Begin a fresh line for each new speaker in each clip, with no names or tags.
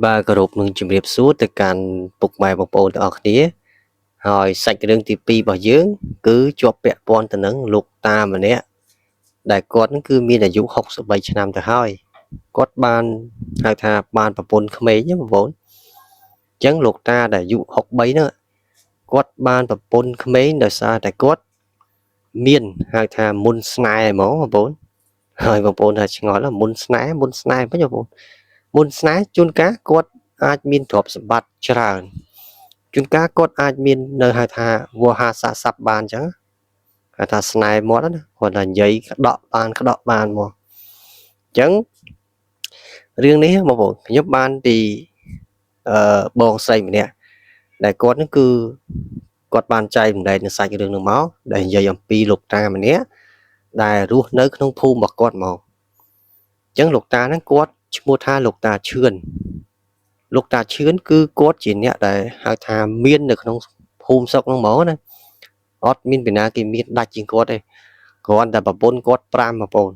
បាទគោរពនឹងជម្រាបសួរទៅកាន់ពុកម៉ែបងប្អូនទាំងអស់គ្នាហើយសាច់រឿងទី2របស់យើង គឺជាប់ពាក់ព័ន្ធទៅនឹងលោកតាម្នាក់ដែលគាត់នឹងគឺមានអាយុ63ឆ្នាំទៅហើយគាត់បានហៅថាបានប្រពន្ធក្មេងណាបងប្អូនអញ្ចឹងលោកតាដែលអាយុ63ហ្នឹងគាត់បានប្រពន្ធក្មេងដោយសារតែគាត់មានហៅថាមុនស្នេហ៍ហ្មងបងប្អូនហើយបងប្អូនថាឆ្ងល់មុនស្នេហ៍មុនស្នេហ៍វិញបងប្អូនមុនស្នេហ៍ជួនកាលគាត់អាចមានទ្រព្យសម្បត្តិច្រើនជួនកាលគាត់អាចមាននៅហៅថាវោហារសាកស័ព្ទបានអញ្ចឹងហៅថាស្នេហ៍មាត់ណាគាត់ថានិយាយក្តក់បានក្តក់បានមកអញ្ចឹងរឿងនេះបងប្អូនខ្ញុំបានពីអឺបងស្រីម្នាក់ដែលគាត់នឹងគឺគាត់បានចែករំលែកនៅសាច់រឿងនឹងមកដែលនិយាយអំពីលោកតាម្នាក់ដែលរស់នៅក្នុងភូមិរបស់គាត់មកអញ្ចឹងលោកតាហ្នឹងគាត់ឈ្មោះថាលោកតាឈឿនលោកតាឈឿនគឺគាត់ជាអ្នកដែលហៅថាមាននៅក្នុងភូមិស្រុកហ្នឹងហ្មងណាអត់មានពីណាគេមានដាច់ជាងគាត់ទេគ្រាន់តែប្រពន្ធគាត់5បងប្អូន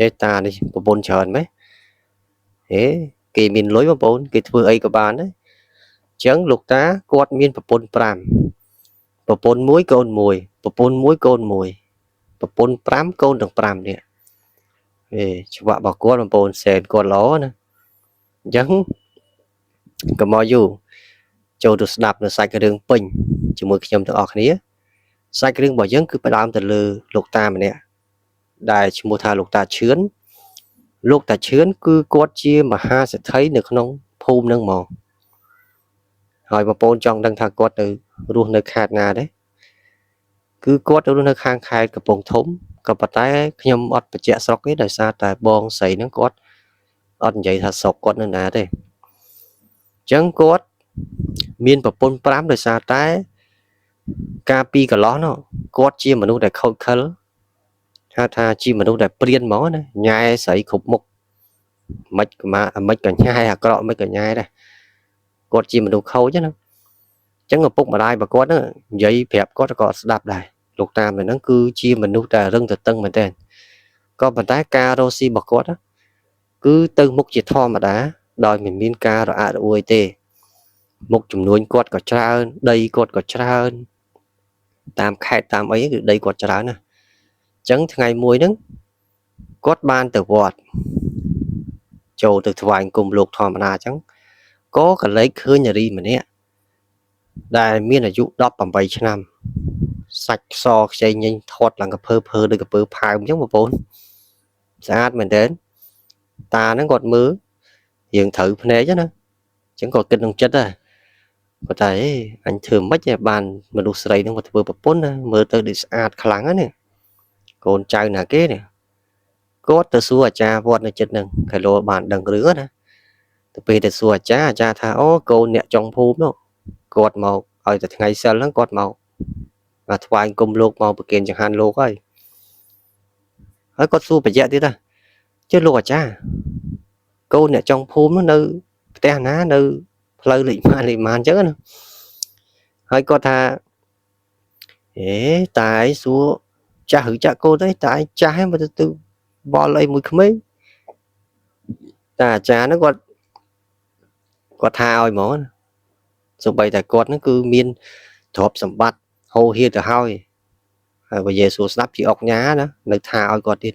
អេតានេះប្រពន្ធច្រើនម៉េះហេគេមានលុយបងប្អូនគេធ្វើអីក៏បានដែរអញ្ចឹងលោកតាគាត់មានប្រពន្ធ5ប្រពន្ធមួយកូនមួយប្រពន្ធមួយកូនមួយប្រពន្ធ5កូនទាំង5នេះអេច្បាក់របស់គាត់បងប្អូនសែនគាត់ល្អណាអញ្ចឹងកុំមកយូរចូលទៅស្ដាប់នៅសាច់រឿងពេញជាមួយខ្ញុំទាំងអស់គ្នាសាច់រឿងរបស់យើងគឺផ្ដើមទៅលើលោកតាម្នាក់ដែលឈ្មោះថាលោកតាឈឿនលោកតាឈឿនគឺគាត់ជាមហាសេដ្ឋីនៅក្នុងភូមិនឹងហ្មងហើយបងប្អូនចង់ដឹងថាគាត់ទៅរស់នៅខេត្តណាទេគឺគាត់ទៅរស់នៅខាងខេត្តកំពង់ធំក៏ប៉ុន្តែខ្ញុំអត់បញ្ជាក់ស្រុកទេដោយសារតែបងស្រីហ្នឹងគាត់អត់និយាយថាស្រុកគាត់នៅណាទេអញ្ចឹងគាត់មានប្រពន្ធ5ដោយសារតែការពីកន្លោះនោះគាត់ជាមនុស្សដែលខូចខលហៅថាជាមនុស្សដែលព្រានហ្មងណាញ៉ែស្រីគ្រប់មុខមិនក៏មិនក៏ញ៉ែអាក្រក់មិនក៏ញ៉ែដែរគាត់ជាមនុស្សខូចណាអញ្ចឹងឪពុកម្ដាយរបស់គាត់ហ្នឹងនិយាយប្រាប់គាត់ក៏អត់ស្ដាប់ដែរលោកតាមហ្នឹងគឺជាមនុស្សដែលរឹងទទឹងមែនទែនក៏ប៉ុន្តែការរកស៊ីរបស់គាត់គឺទៅមុខជាធម្មតាដោយមិនមានការរអាក់រអួយទេមុខចំនួនគាត់ក៏ច្រើនដីគាត់ក៏ច្រើនតាមខេត្តតាមអីគឺដីគាត់ច្រើនណាអញ្ចឹងថ្ងៃមួយហ្នឹងគាត់បានទៅវត្តចូលទៅថ្វាយគុំលោកធម្មតាអញ្ចឹងក៏កលែកឃើញនារីម្នាក់ដែលមានអាយុ18ឆ្នាំសាច់សខ្ចីញញធាត់ឡើងកពើភើដូចកពើផើមអញ្ចឹងបងប្អូនស្អាតមែនទែនតាហ្នឹងគាត់មើលរៀងត្រូវភ្នែកណាអញ្ចឹងគាត់គិតក្នុងចិត្តដែរគាត់ថាអេអញធ្វើម៉េចឲ្យបានមនុស្សស្រីហ្នឹងមកធ្វើប្រពន្ធណាមើលទៅដូចស្អាតខ្លាំងណាស់នេះកូនចៅណាគេនេះគាត់ទៅសួរអាចារ្យវត្តនៅចិត្តហ្នឹងខៃឡូបានដឹងរឿងណាទៅពេលទៅសួរអាចារ្យអាចារ្យថាអូកូនអ្នកចុងភូមិនោះគាត់មកឲ្យតែថ្ងៃសិលហ្នឹងគាត់មកថ្វាយគុំលោកមកប្រគេនចង្ហាន់លោកហើយហើយគាត់សួរបច្ចៈទៀតណាជិះលោកអាចារ្យកូនអ្នកចុងភូមិនោះនៅផ្ទះណានៅផ្លូវលេខម៉ានលេខម៉ានអញ្ចឹងណាហើយគាត់ថាអេតាឯងសួរចាស់ឬចាក់កូនទេតាឯងចាស់ហើយមកទៅបល់អីមួយក្មេងតាអាចារ្យហ្នឹងគាត់គាត់ថាឲ្យហ្មងណាសូម្បីតែគាត់ហ្នឹងគឺមានទ្រព្យសម្បត្តិហូរហៀទៅហើយហើយបើយេស៊ូស្ដាប់ជាអុកញ៉ាណានៅថាឲ្យគាត់ទៀត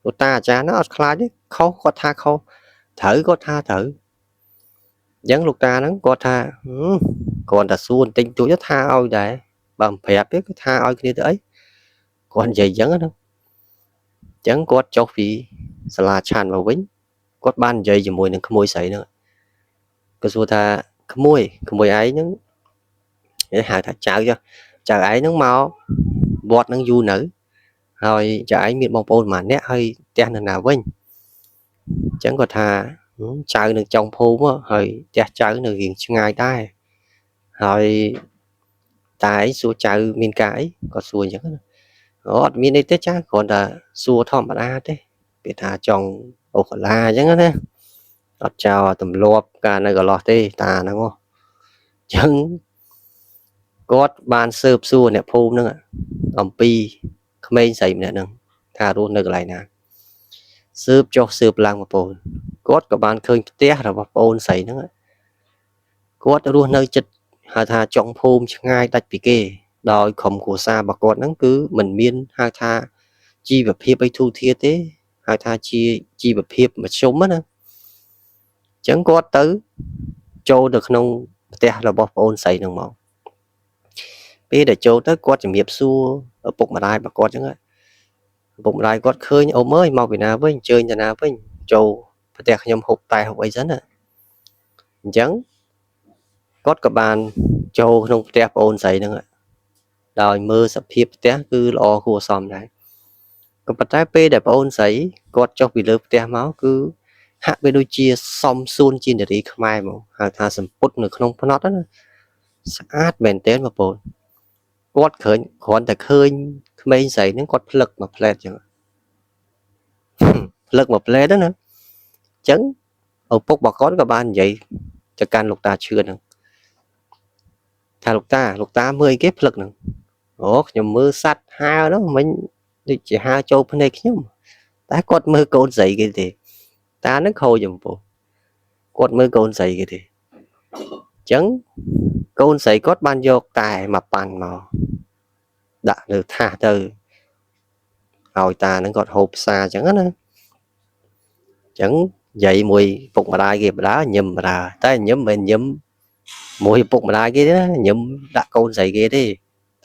លោកតាអាចារ្យហ្នឹងអត់ខ្លាចទេខុសគាត់ថាខុសត្រូវគាត់ថាត្រូវអញ្ចឹងលោកតាហ្នឹងគាត់ថាគ្រាន់តែសួរបន្តិចបន្តួចថាឲ្យដែរបើមិនប្រាប់ទេគឺថាឲ្យគ្នាទៅអីគាត់និយាយអញ្ចឹងណាអញ្ចឹងគាត់ចុះពីសាលាឆាន់មកវិញគាត់បាននិយាយជាមួយនឹងក្មួយស្រីហ្នឹងគាត់សួរថាក្មួយក្មួយឯងហ្នឹងគេហៅថាចៅចុះចៅឯងហ្នឹងមកវត្តហ្នឹងយូរនៅហើយចៅឯងមានបងប្អូនប៉ុន្មាននាក់ហើយផ្ទះនៅណាវិញអញ្ចឹងគាត់ថាចៅនៅចុងភូមិហើយផ្ទះចៅនៅរៀងឆ្ងាយដែរហើយតែឯងសួរចៅមានការអីគាត់សួរអញ្ចឹងណាអត់មានអីទេចាគ្រាន់តែសួរធម្មតាទេគេថាចង់អូកាឡាអញ្ចឹងណាអត់ចោលទម្លាប់ការនៅកន្លោះទេតាហ្នឹងអញ្ចឹងគាត់បានស៊ើបសួរអ្នកភូមិហ្នឹងអំពីក្មេងស្រីម្នាក់ហ្នឹងថារស់នៅកន្លែងណា ស៊ើបចុះស៊ើបឡើងបងប្អូនគាត់ក៏បានឃើញផ្ទះរបស់ប្អូនស្រីហ្នឹងគាត់រស់នៅជិតហៅថាចុងភូមិឆ្ងាយដាច់ពីគេដោយក្រុមគ្រួសាររបស់គាត់ហ្នឹងគឺមិនមានហៅថាជីវភាពអីធូរធារទេហៅថាជាជីវភាពមធ្យមណាអញ្ចឹងគាត់ទៅចូលទៅក្នុងផ្ទះរបស់ប្អូនស្រីហ្នឹងមកពេលដែលចូលទៅគាត់ជំរាបសួរឪពុកម្ដាយរបស់គាត់អញ្ចឹងឪពុកម្ដាយគាត់ឃើញអូមអើយមកពីណាវិញអញ្ជើញទៅណាវិញចូលផ្ទះខ្ញុំហូបតែហូបអីសិនណាអញ្ចឹងគាត់ក៏បានចូលក្នុងផ្ទះប្អូនស្រីហ្នឹងដោយមើលសភាពផ្ទះគឺល្អគួរសមដែរក៏ប៉ុន្តែពេលដែលប្អូនស្រីគាត់ចុះពីលើផ្ទះមកគឺហាក់បីដូចជាសំសួនជានារីខ្មែរមកហៅថាសម្ពុតនៅក្នុងផ្នត់ណាស្អាតមែនទែនបងប្អូនគាត់ឃើញគ្រាន់តែឃើញក្មេងស្រីហ្នឹងគាត់ផ្លឹកមួយផ្លែតចឹងផ្លឹកមួយផ្លែតណាអញ្ចឹងឪពុករបស់គាត់ក៏បាននិយាយទៅកាន់លោកតាឈឿនហ្នឹងថាលោកតាលោកតាមើលអីគេផ្លឹកហ្នឹងអូខ្ញុំមើលសัตว์ហើនោះមិញដូចជាហើចូលភ្នែកខ្ញុំតែគាត់មើលកូនស្រីគេទេតាហ្នឹងខូចចំពោះគាត់មើលកូនស្រីគេទេអញ្ចឹងកូនស្រីគាត់បានយកតែមកប៉ាន់មកដាក់លើថាសទៅឲ្យតាហ្នឹងគាត់ហូបផ្សារអញ្ចឹងណាអញ្ចឹងនិយាយមួយពុកម្ដាយគេបដាញឹមបដាតែញឹមមិនមែនញឹមមួយពុកម្ដាយគេទេណាញឹមដាក់កូនស្រីគេទេ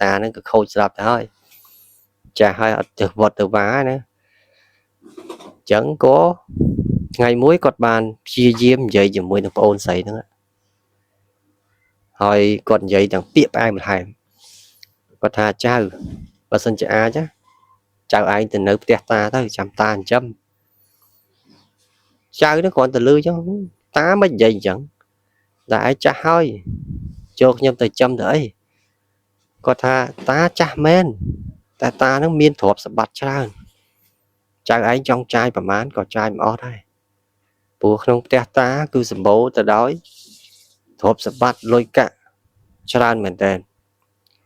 តាហ្នឹងក៏ខូចស្រាប់ទៅហើយចាស់ហើយអត់ទៅវត្តទៅវាណាអញ្ចឹងក៏ថ្ងៃមួយគាត់បានព្យាយាមនិយាយជាមួយនឹងប្អូនស្រីហ្នឹងហើយគាត់និយាយទាំងពាក្យផ្អែមល្ហែមគាត់ថាចៅបើសិនជាអាចចៅឯងទៅនៅផ្ទះតាទៅចាំតាចិញ្ចឹមចៅហ្នឹងគ្រាន់តែលឺចឹងតាមិននិយាយអញ្ចឹងតែឯងចាស់ហើយចូលខ្ញុំទៅចិញ្ចឹមទៅអីគាត់ថាតាចាស់មែនតែតាហ្នឹងមានទ្រព្យសម្បត្តិច្រើនចៅឯងចង់ចាយប្រមាណក៏ចាយមិនអស់ដែរព្រោះក្នុងផ្ទះតាគឺសម្បូរទៅដោយទ្រព្យសម្បត្តិលុយកាក់ច្រើនមែនតើ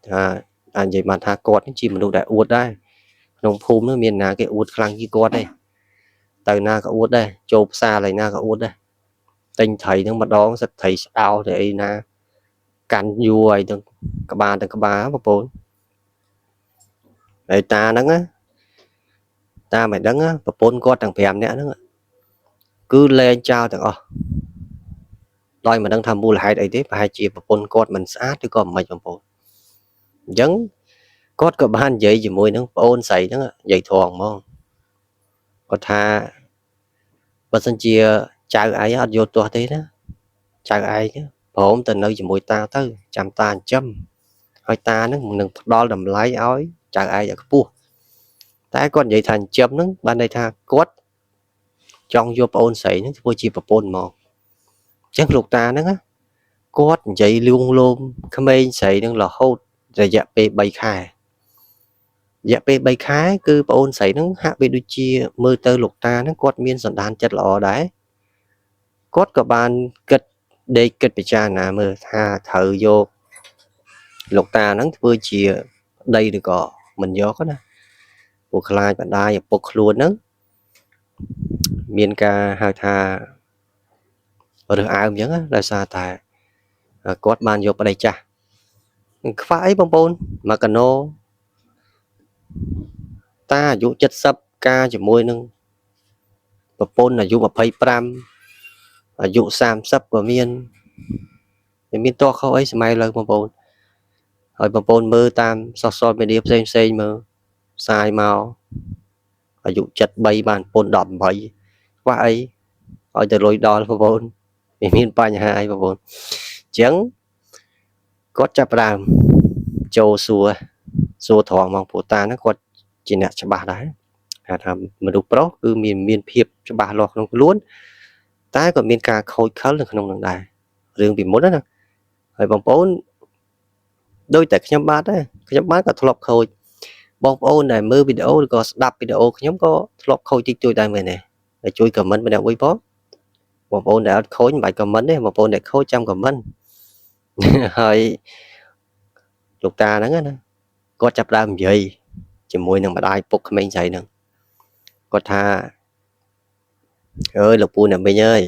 ថាអាចនិយាយបានថាគាត់ជាមនុស្សដែលអួតដែរក្នុងភូមិនោះមានណាគេអួតខ្លាំងជាងគាត់ទេទៅណាក៏អួតដែរចូលផ្សារឡើយណាក៏អួតដែរទិញត្រីហ្នឹងម្ដងសិតត្រីស្ដោទៅអីណាកាន់យួរអីទាំងក្បាលទាំងក្បាលបងប្អូនហើយតាហ្នឹងណាតាមិនដឹងប្រពន្ធគាត់ទាំង5នាក់ហ្នឹងគឺលែងចោលទាំងអស់ដោយមិនដឹងថាមូលហេតុអីទេប្រហែលជាប្រពន្ធគាត់មិនស្អាតឬក៏មិនបងប្អូនអញ្ចឹងគាត់ក៏បាននិយាយជាមួយនឹងប្អូនស្រីហ្នឹងនិយាយត្រង់ហ្មងគាត់ថាបើសិនជាចៅឯងអត់យល់ទាស់ទេណាចៅឯងព្រមទៅនៅជាមួយតាទៅចាំតាចិញ្ចឹមហើយតាហ្នឹងនឹងផ្ដល់តម្លៃឲ្យចៅឯងឲ្យខ្ពស់តែគាត់និយាយថាចិញ្ចឹមហ្នឹងបានន័យថាគាត់ចង់យកប្អូនស្រីហ្នឹងធ្វើជាប្រពន្ធមកអញ្ចឹងលោកតាហ្នឹងគាត់និយាយលួងលោមក្មេងស្រីហ្នឹងរហូតរយៈពេល3ខែរយៈពេល3ខែគឺប្អូនស្រីហ្នឹងហាក់បីដូចជាមើលទៅលោកតាហ្នឹងគាត់មានសន្តានចិត្តល្អដែរគាត់ក៏បានគិតដេកគិតពិចារណាមើលថាត្រូវយកលោកតាហ្នឹងធ្វើជាប្តីឬក៏មិនយកណាព្រោះខ្លាចម្ដាយឪពុកខ្លួនហ្នឹងមានការហៅថារើសអើមអញ្ចឹងដោយសារតែគាត់បានយកប្តីចាស់ខ្វះអីបងប្អូនមកកណោតាអាយុ70ការជាមួយនឹងប្រពន្ធអាយុ25អាយុ30ក៏មានមិនមានតខុសអីសម័យលើបងប្អូនហើយបងប្អូនមើលតាម social media ផ្សេងផ្សេងមើលផ្សាយមកអាយុ73បានប្រពន្ធ18ខ្វះអីឲ្យទៅលុយដល់បងប្អូនមិនមានបញ្ហាអីបងប្អូនអញ្ចឹងគាត់ចាប់ផ្ដើមចូលសួរសួរត្រង់មកព្រោះតាហ្នឹងគាត់ជាអ្នកច្បាស់ដែរគេថាមនុស្សប្រុសគឺមានភាពច្បាស់លាស់ក្នុងខ្លួនតែក៏មានការខូចខលនៅក្នុងនឹងដែររឿងពីមុនណាហើយបងប្អូនដូចតែខ្ញុំបាទដែរខ្ញុំបាទក៏ធ្លាប់ខូចបងប្អូនដែលមើលវីដេអូឬក៏ស្ដាប់វីដេអូខ្ញុំក៏ធ្លាប់ខូចតិចតួចដែរមែនទេហើយជួយ comment ម្នាក់មួយផងបងប្អូនដែលអត់ខូចមិនបាច់ comment ទេបងប្អូនដែលខូចចាំ comment ហើយលោកតាហ្នឹងណាគាត់ចាប់ដើមនិយាយជាមួយនឹងម្ដាយពុកក្មេងស្រីហ្នឹងគាត់ថា អើយលោកពូអ្នកមីងអើយ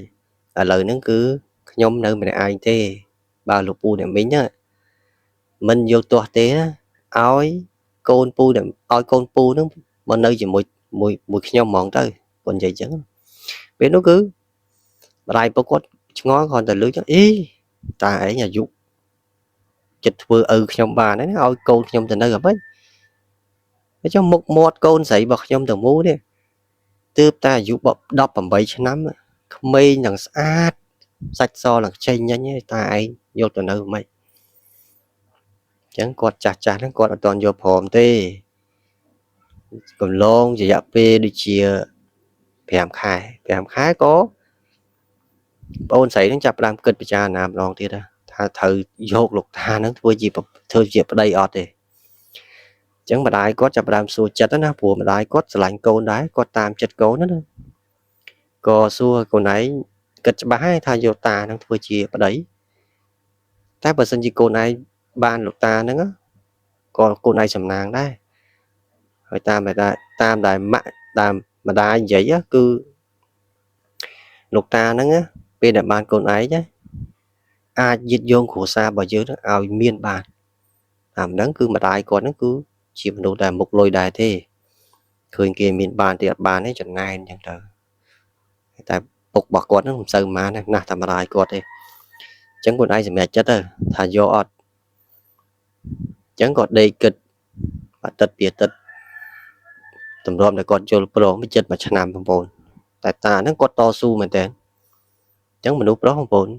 ឥឡូវហ្នឹងគឺខ្ញុំនៅម្នាក់ឯងទេបើលោកពូអ្នកមីងណាមិនយកទាស់ទេណាឲ្យកូនពូអ្នកឲ្យកូនពូហ្នឹងមកនៅជាមួយមួយមួយខ្ញុំហ្មងទៅគាត់និយាយចឹងពេលនោះគឺម្ដាយពុកគាត់ឆ្ងល់គ្រាន់តែលឺចឹងអីតាឯងអាយុចិត្តធ្វើឪខ្ញុំបានហើយណាឲ្យកូនខ្ញុំទៅនៅអ្ហ្មិចហើយចុះមុខមាត់កូនស្រីរបស់ខ្ញុំទាំងមូលនេះទើបតែអាយុ18ឆ្នាំក្មេងនិងស្អាតសាច់សនឹងខ្ចីញញតាឯងយកទៅនៅហ្មិចអញ្ចឹងគាត់ចាស់ចាស់ហ្នឹងគាត់អត់ទាន់យកព្រមទេកំឡងរយៈពេលដូចជា5ខែ5ខែក៏ប្អូនស្រីហ្នឹងចាប់ផ្ដើមគិតពិចារណាម្ដងទៀតថាត្រូវយកលោកតាហ្នឹងធ្វើជាប្តីអត់ទេអញ្ចឹងម្ដាយគាត់ចាប់ផ្ដើមសួរចិត្តណាព្រោះម្ដាយគាត់ស្រឡាញ់កូនដែរគាត់តាមចិត្តកូនណាក៏សួរកូនឯងគិតច្បាស់ហើយថាយកតាហ្នឹងធ្វើជាប្តីតែបើសិនជាកូនឯងបានលោកតាហ្នឹងក៏កូនឯងសំណាងដែរហើយតាមដែលតាមដែលម៉ាក់តាមម្ដាយនិយាយគឺលោកតាហ្នឹងពេលដែលបានកូនឯងណាអាចយឹតយោងគ្រួសាររបស់យើងឲ្យមានបានតាមហ្នឹងគឺម្ដាយគាត់ហ្នឹងគឺជាមនុស្សដែលមុខលុយដែរទេឃើញគេមានបានទេអត់បានទេចំណែនអញ្ចឹងទៅតែពុករបស់គាត់ហ្នឹងមិនសូវម៉ានណាស់តែម្ដាយគាត់ទេអញ្ចឹងខ្លួនឯងសម្រេចចិត្តទៅថាយកអត់អញ្ចឹងគាត់ដេកគិតអាទិត្យពីអាទិត្យទម្រាំតែគាត់យល់ព្រមចិត្តមួយឆ្នាំបងប្អូនតែតាហ្នឹងគាត់តស៊ូមែនតើអញ្ចឹងមនុស្សប្រុសបងប្អូន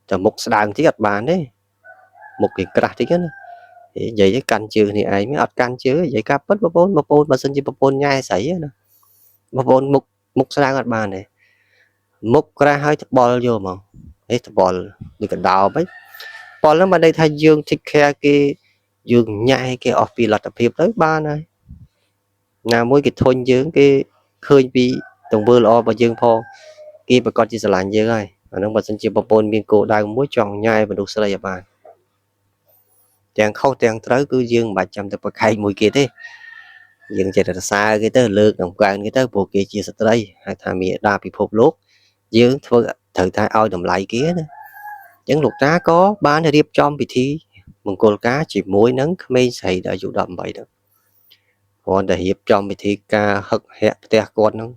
តែមុខស្ដើងតិចអត់បានទេមុខគេក្រាស់តិចណានិយាយទៅកាន់ជើងនេះឯងអត់កាន់ជើងនិយាយការពិតបងប្អូនបងប្អូនបើសិនជាប្រពន្ធញ៉ែស្រីណាបងប្អូនមុខមុខស្ដើងអត់បានទេមុខក្រាស់ហើយត្បល់យកហ្មងហេត្បល់ដូចកដោបហីប៉ុលហ្នឹងបានន័យថាយើង take care គេយើងញ៉ែគេអស់ពីលទ្ធភាពទៅបានហើយណាមួយគេធុញយើងគេឃើញពីទង្វើល្អរបស់យើងផងគេប្រកាសជាស្រឡាញ់យើងហើយអាហ្នឹងបើសិនជាប្រពន្ធមានគោលដៅមួយចង់ញ៉ែមនុស្សស្រីឲ្យបានទាំងខុសទាំងត្រូវគឺយើងមិនបាច់ចាំទៅប្រកែកមួយគេទេយើងចេះតែសរសើរគេទៅលើកតម្កើងគេទៅព្រោះគេជាស្ត្រីហើយថាមានដាពិភពលោកយើងធ្វើត្រូវតែឲ្យតម្លៃគេណាអញ្ចឹងលោកតាក៏បានរៀបចំពិធីមង្គលការជាមួយនឹងក្មេងស្រីដែលអាយុ18ហ្នឹងគ្រាន់តែរៀបចំពិធីការហឹកហាក់ផ្ទះគាត់ហ្នឹង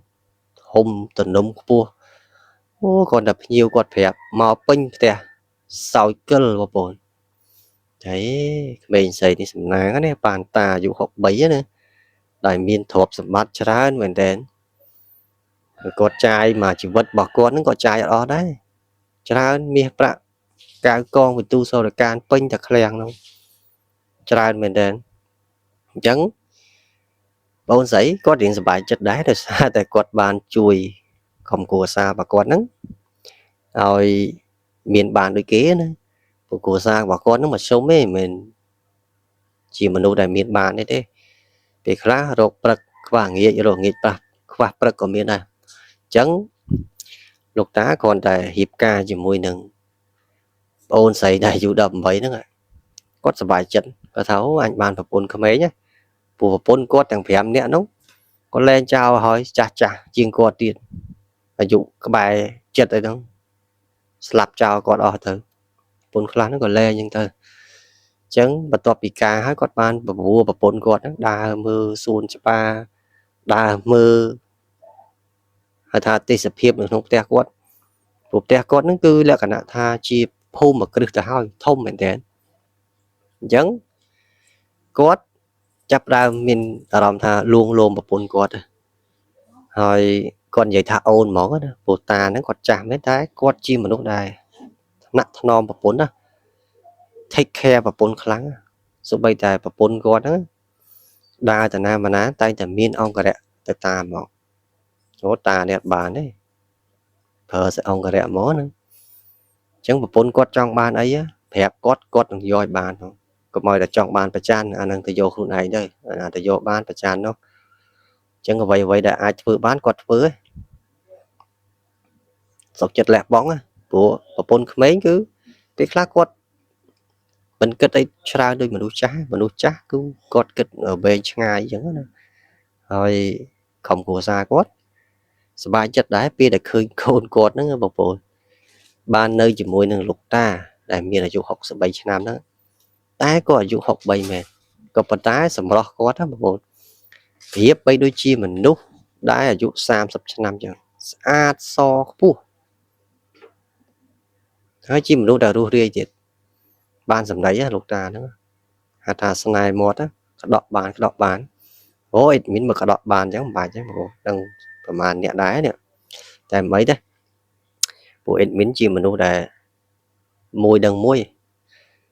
ធំទំនំខ្ពស់អូគ្រាន់តែភ្ញៀវគាត់ប្រាប់មកពេញផ្ទះសោយកិលបងប្អូនតែក្មេងស្រីនេះសំណាងណាបានតាអាយុ63ណាដែលមានទ្រព្យសម្បត្តិច្រើនមែនទែនគាត់ចាយមកជីវិតរបស់គាត់ហ្នឹងក៏ចាយអត់អស់ដែរច្រើនមាសប្រាក់កៅកងវិទូសរការពេញតែឃ្លាំងហ្នឹងច្រើនមែនទែនអញ្ចឹងបងស្រីគាត់រៀងសប្បាយចិត្តដែរដោយសារតែគាត់បានជួយក្រុមគ្រួសាររបស់គាត់ហ្នឹងឲ្យមានបានដូចគេណាព្រោះគ្រួសាររបស់គាត់ហ្នឹងមកសុំទេមិនមែនជាមនុស្សដែលមានបានទេទេពេលខ្លះរកព្រឹកខ្វះងាករកងាកប្រាស់ខ្វះព្រឹកក៏មានដែរអញ្ចឹងលោកតាគ្រាន់តែរៀបការជាមួយនឹងប្អូនស្រីដែលអាយុ18ហ្នឹងគាត់សប្បាយចិត្តគាត់ថាអូអញបានប្រពន្ធក្មេងណាព្រោះប្រពន្ធគាត់ទាំង5នាក់នោះគាត់លែងចោលហើយចាស់ចាស់ជាងគាត់ទៀតអាយុក្បែរចិត្តអីហ្នឹងស្លាប់ចោលគាត់អស់ទៅប្រពន្ធខ្លះហ្នឹងក៏លែងអញ្ចឹងទៅអញ្ចឹងបន្ទាប់ពីការហើយគាត់បានបបួលប្រពន្ធគាត់ហ្នឹងដើរមើលសួនច្បារដើរមើលហៅថាទេសភាពនៅក្នុងផ្ទះគាត់ព្រោះផ្ទះគាត់ហ្នឹងគឺលក្ខណៈថាជាភូមិគ្រឹះទៅហើយធំមែនតើអញ្ចឹងគាត់ចាប់ដើមមានអារម្មណ៍ថាលួងលោមប្រពន្ធគាត់ហើយគាត់និយាយថាអូនហ្មងណាព្រោះតាហ្នឹងគាត់ចាស់មែនតែគាត់ជាមនុស្សដែលថ្នាក់ថ្នមប្រពន្ធណា take care ប្រពន្ធខ្លាំងសូម្បីតែប្រពន្ធគាត់ហ្នឹងដើរតាណាមកណាតែងតែមានអង្គរៈទៅតាមមកអូតានេះអត់បានទេប្រើសអង្គរៈហ្មងហ្នឹងអញ្ចឹងប្រពន្ធគាត់ចង់បានអីប្រាប់គាត់គាត់នឹងយកឲ្យបានហ្នឹងកុំឲ្យតែចង់បានប្រច័នអានឹងទៅយកខ្លួនឯងទៅអាណាទៅយកបានប្រច័ននោះអញ្ចឹងអ្វីអ្វីដែលអាចធ្វើបានគាត់ធ្វើសុខចិត្តលះបង់ព្រោះប្រពន្ធក្មេងគឺពេលខ្លះគាត់មិនគិតអីច្រើនដូចមនុស្សចាស់មនុស្សចាស់គឺគាត់គិតវែងឆ្ងាយអញ្ចឹងណាហើយក្រុមគ្រួសារគាត់ សប្បាយចិត្តដែរពេលដែលឃើញកូនគាត់ហ្នឹងបងប្អូនបាននៅជាមួយនឹងលោកតាដែលមានអាយុ63ឆ្នាំហ្នឹងតែក៏អាយុ63មែនក៏ប៉ុន្តែសម្រស់គាត់ណាបងប្អូនប្រៀបបីដូចជាមនុស្សដែលអាយុ30ឆ្នាំចឹងស្អាតសខ្ពស់ហើយជាមនុស្សដែលរស់រាយទៀតបានសម្ដីណាលោកតាហ្នឹងហៅថាស្នេហ៍មាត់ណាក្តក់បានក្តក់បានអូអេដមីនមកក្តក់បានអញ្ចឹងមិនបាច់ទេបងប្អូនដឹងប្រហែលអ្នកដែរនេះតែមិនអីទេពួកអេដមីនជាមនុស្សដែលមួយដឹងមួយ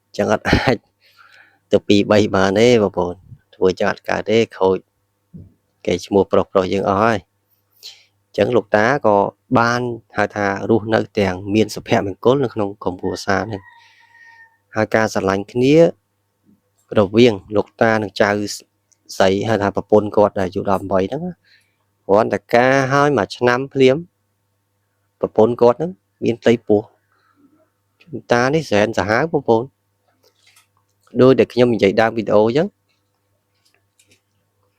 អញ្ចឹងអត់អាចទៅ2 3បានទេបងប្អូនធ្វើចឹងអត់កើតទេខូចគេឈ្មោះប្រុសប្រុសយើងអស់ហើយអញ្ចឹងលោកតាក៏បានហៅថារស់នៅទាំងមានសុភមង្គលនៅក្នុងក្រុមគ្រួសារហ្នឹងហើយការស្រឡាញ់គ្នារវាងលោកតានិងចៅស្រីហៅថាប្រពន្ធគាត់ដែលអាយុ18ហ្នឹងណាគ្រាន់តែការហើយមួយឆ្នាំភ្លាមប្រពន្ធគាត់ហ្នឹងមានផ្ទៃពោះតានេះសែនសាហាវបងប្អូនដោយដែលខ្ញុំនិយាយដើមវីដេអូអញ្ចឹង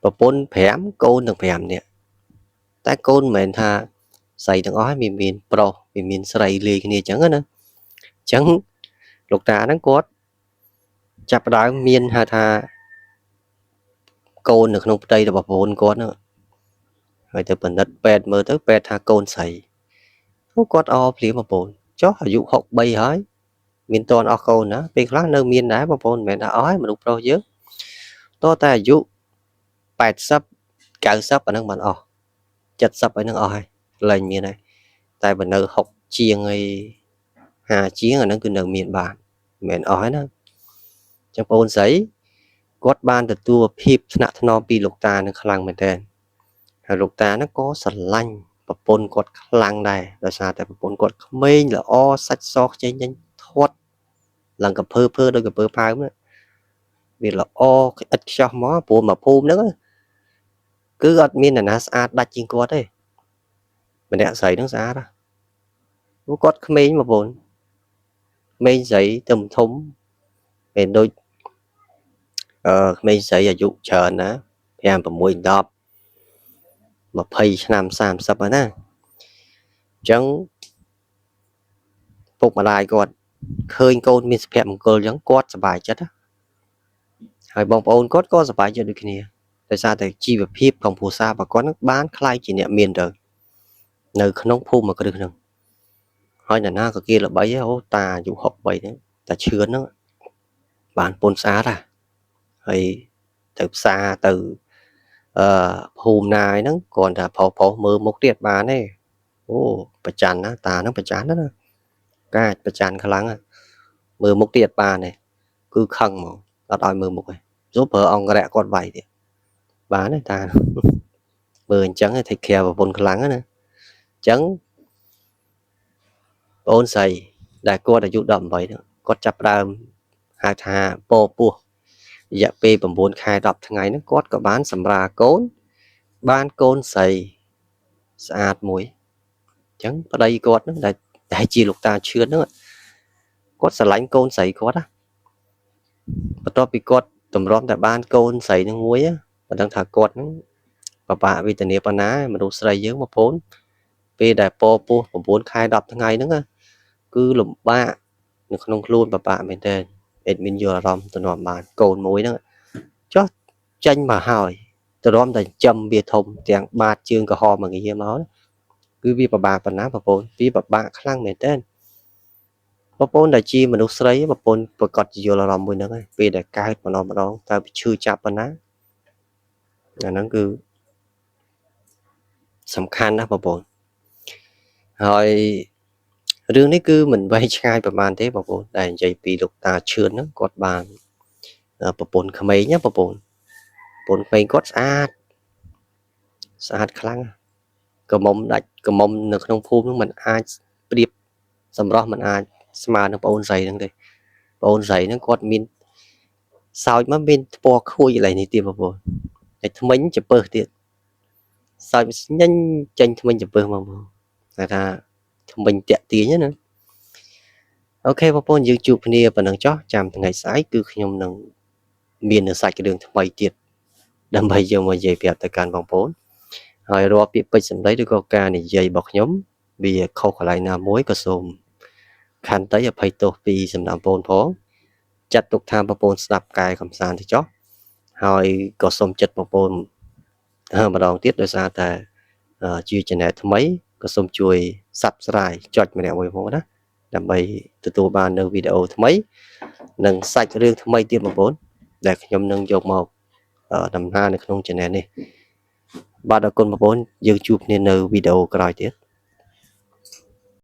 ប្រពន្ធ5កូនទាំង5នាក់តែកូនមិនមែនថាស្រីទាំងអស់ហើយមានប្រុសវាមានស្រីលាយគ្នាអញ្ចឹងណាអញ្ចឹងលោកតាហ្នឹងគាត់ចាប់ផ្ដើមមានហៅថាកូននៅក្នុងផ្ទៃរបស់ប្រពន្ធគាត់ហ្នឹងហើយទៅពិនិត្យពេទ្យមើលទៅពេទ្យថាកូនស្រីពួកគាត់អភ្លាមបងប្អូនចុះអាយុ63ហើយមានតនអស់កូនណាពេលខ្លះនៅមានដែរបងប្អូនមិនមែនថាអស់ហើយមនុស្សប្រុសយើងតតែអាយុ80 90អាហ្នឹងបានអស់70អីហ្នឹងអស់ហើយលែងមានហើយតែបើនៅ60ជាងអី50ជាងអាហ្នឹងគឺនៅមានបានមិនមែនអស់ហើយណាអញ្ចឹងបងប្អូនស្រីគាត់បានទទួលភាពថ្នាក់ថ្នមពីលោកតានឹងខ្លាំងមែនទែនហើយលោកតាហ្នឹងក៏ស្រឡាញ់ប្រពន្ធគាត់ខ្លាំងដែរដោយសារតែប្រពន្ធគាត់ក្មេងល្អសាច់សខ្ចីញញធាត់ឡើងកាភើភើដូចកាពើផើមណាវាល្អឥតខ្ចោះមកព្រោះមកភូមិហ្នឹងគឺអត់មានអ្នកណាស្អាតដាច់ជាងគាត់ទេម្នាក់ស្រីហ្នឹងស្អាតណាព្រោះគាត់ក្មេងបងប្អូនក្មេងស្រីទៅធំមិនដូចក្មេងស្រីអាយុច្រើនណា5 6 10 20ឆ្នាំ30ហើយណាអញ្ចឹងពុកម្ដាយគាត់ឃើញកូនមានសុភមង្គលអញ្ចឹងគាត់សប្បាយចិត្តណាហើយបងប្អូនគាត់ក៏សប្បាយចិត្តដូចគ្នាដោយសារតែជីវភាពของគ្រួសាររបស់គាត់នឹងបានក្លាយជាអ្នកមានទៅនៅក្នុងភូមិមួយគ្រឹះហ្នឹងហើយនរណាក៏គេល្បីអូតាអាយុ63ហ្នឹងតាឈឿនហ្នឹងបានពុនស្អាតណាហើយទៅផ្សារទៅភូមិណាយហ្នឹងគ្រាន់តែប្រុសប្រុសមើលមុខទៀតបានទេអូប្រច័នណាតាហ្នឹងប្រច័នណាកាចប្រច័នខ្លាំងណាមើលមុខទៀតបានទេគឺខឹងហ្មងអត់ឲ្យមើលមុខទេចូលប្រើអង្គរៈគាត់វាយទៀតបានទេតាមើលអញ្ចឹង take care ប្រពន្ធខ្លាំងណាអញ្ចឹងបងអូនស្រីដែលគាត់អាយុ18ហ្នឹងគាត់ចាប់ផ្ដើមហៅថាពោពោះរយៈពេល9ខែ10ថ្ងៃហ្នឹងគាត់ក៏បានសម្រាលកូនបានកូនស្រីស្អាតមួយអញ្ចឹងប្តីគាត់ហ្នឹងដែលជាលោកតាឈឿនហ្នឹងគាត់ស្រឡាញ់កូនស្រីគាត់ណាបន្ទាប់ពីគាត់តម្រាំតែបានកូនស្រីហ្នឹងមួយមិនដឹងថាគាត់ហ្នឹងពិបាកវេទនាប៉ុណ្ណាមនុស្សស្រីយើងបងប្អូនពេលដែលពពោះ9ខែ10ថ្ងៃហ្នឹងគឺលំបាកនៅក្នុងខ្លួនពិបាកមែនទែនអេដមីនយកអារម្មណ៍ទៅនាំបានកូនមួយហ្នឹងចុះចេញមកហើយទ្រាំតែចិញ្ចឹមវាធំទាំងបាតជើងក្រហមមកងាមកគឺវាពិបាកប៉ុណ្ណាបងប្អូនវាពិបាកខ្លាំងមែនទែនបងប្អូនដែលជាមនុស្សស្រីបងប្អូនប្រកាសជាយល់អារម្មណ៍មួយហ្នឹងហើយពេលដែលកើតម្ដងម្ដងតើវាឈឺចាប់ប៉ុណ្ណាអាហ្នឹងគឺសំខាន់ណាស់បងប្អូនហើយរឿងនេះគឺមិនវែងឆ្ងាយប្រហែលទេបងប្អូនដែលនិយាយពីលោកតាឈឿនហ្នឹងគាត់បានប្រពន្ធក្មេងណាបងប្អូនប្រពន្ធក្មេងគាត់ស្អាតស្អាតខ្លាំងកមុំដាច់កមុំនៅក្នុងភូមិហ្នឹងมันអាចប្រៀបសម្រស់มันអាចស្មើនឹងប្អូនស្រីហ្នឹងទេប្អូនស្រីហ្នឹងគាត់មានសោចមកមានថ្ពណ៌ខួចកន្លែងនេះទៀតបងប្អូនហើយថ្មិញចំពើទៀតសោចញញចេញថ្មិញចំពើមកបងគេថាថ្មិញតាក់ទាញណាអូខេបងប្អូនយើងជួបគ្នាប៉ុណ្ណឹងចុះចាំថ្ងៃស្អែកគឺខ្ញុំនឹងមាននៅសាច់រឿងថ្មីទៀតដើម្បីយកមកនិយាយប្រាប់ទៅកាន់បងប្អូន ហើយរាល់ពាក្យពេចន៍សម្ដីឬក៏ការនិយាយរបស់ខ្ញុំវាខុសកន្លែងណាមួយក៏សូមខន្តីអភ័យទោសពីសំណាក់បងប្អូនផងចាត់ទុកថាបងប្អូនស្ដាប់កែកំសាន្តទៅចុះហើយក៏សូមចិត្តបងប្អូនម្ដងទៀតដោយសារតែជា channel ថ្មីក៏សូមជួយ Subscribe ចុចម្នាក់មួយផងណាដើម្បីទទួលបាននៅវីដេអូថ្មី និងសាច់រឿងថ្មីទៀតបងប្អូនដែលខ្ញុំនឹងយកមកដំណើរនៅក្នុង channel នេះបាទអរគុណបងប្អូនយើងជួបគ្នានៅវីដេអូក្រោយទៀត។